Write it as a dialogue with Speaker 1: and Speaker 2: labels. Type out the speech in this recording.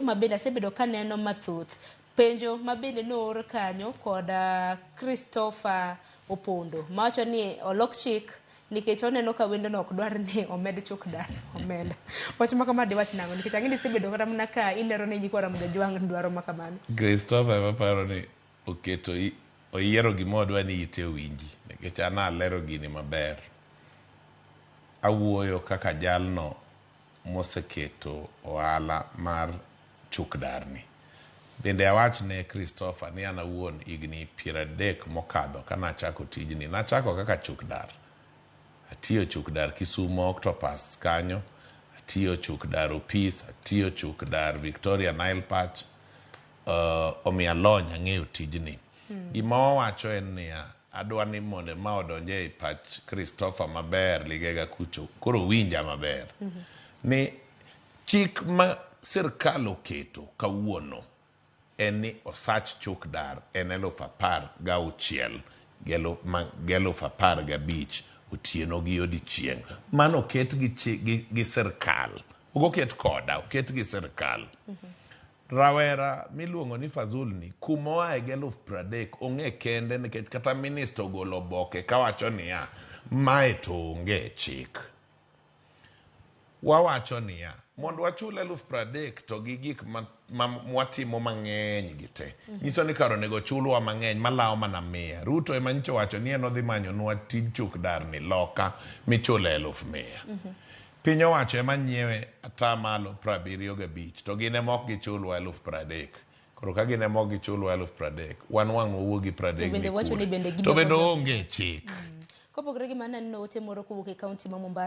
Speaker 1: ma bende asebedo kaneno mathoth. Penjo ma bende noor kanyo kod Christopher Opondo mawacho ni olok chik nikech oneno ka wendo no ok dwar ni omed chuk dar omenda. Wach ma kama diwach nang'o nikech ang'e ni isebedo kata mana ka ilero ne nyikwa Ramogi Ajwang' dwaro ma kamano.
Speaker 2: Christopher ema paro ni oketo oyiero gima odwa ni ite owinji nikech an alero gini maber. Awuoyo kaka jalno moseketo ohala mar chuk darni. Bende awach ne Christopher ni an awuon higni 30 mokadho ka nachako tijni, nachako kaka chuk dar. Atiyo chuk dar Kisumo Octopus kanyo, atiyo chuk dar Opis, atiyo chuk dar Victoria Nile Patch. Omiyo alony ang'eyo tijni. Gima wawacho en niya, adwa ni mondo ma odonj ei pach Christopher maber ligega kucho, koro winja maber. Ni chik ma sirkal oketo kawuono en ni osach chuk dar en 16,000 gi 15,000 otieno gi odiechieng'. Mano oket gi sirkal. Ok oket koda, oket gi sirkal. Rawera miluongo ni Fazul ni kuma oaye gi 30,000 ong'e kende nikech kata minista ogolo oboke kawacho niya mae to onge e chik. Wawacho niya mondo wachul 30,000 to gi gik ma mwatimo mang'eny gi te nyiso ni kar onego chulwa mang'eny malawo mana 100. Ruto ema nyicho wacho ni en odhi manyonwa tij chuk dar ni loka michule 100,000. Piny owacho ema nyiewe atamalo 75 to gin ema ok gichulwa 30,000. Koro ka gin ema ok gichulwa 30,000, wan wang' wawuog gi 30
Speaker 1: To bende
Speaker 2: ni
Speaker 1: wacho ni
Speaker 2: kure.
Speaker 1: bende
Speaker 2: To bende
Speaker 1: gidwaro
Speaker 2: onge chik.
Speaker 1: Kopogore gi mano aneno ote moro kowuok e kaunti ma Mombasa.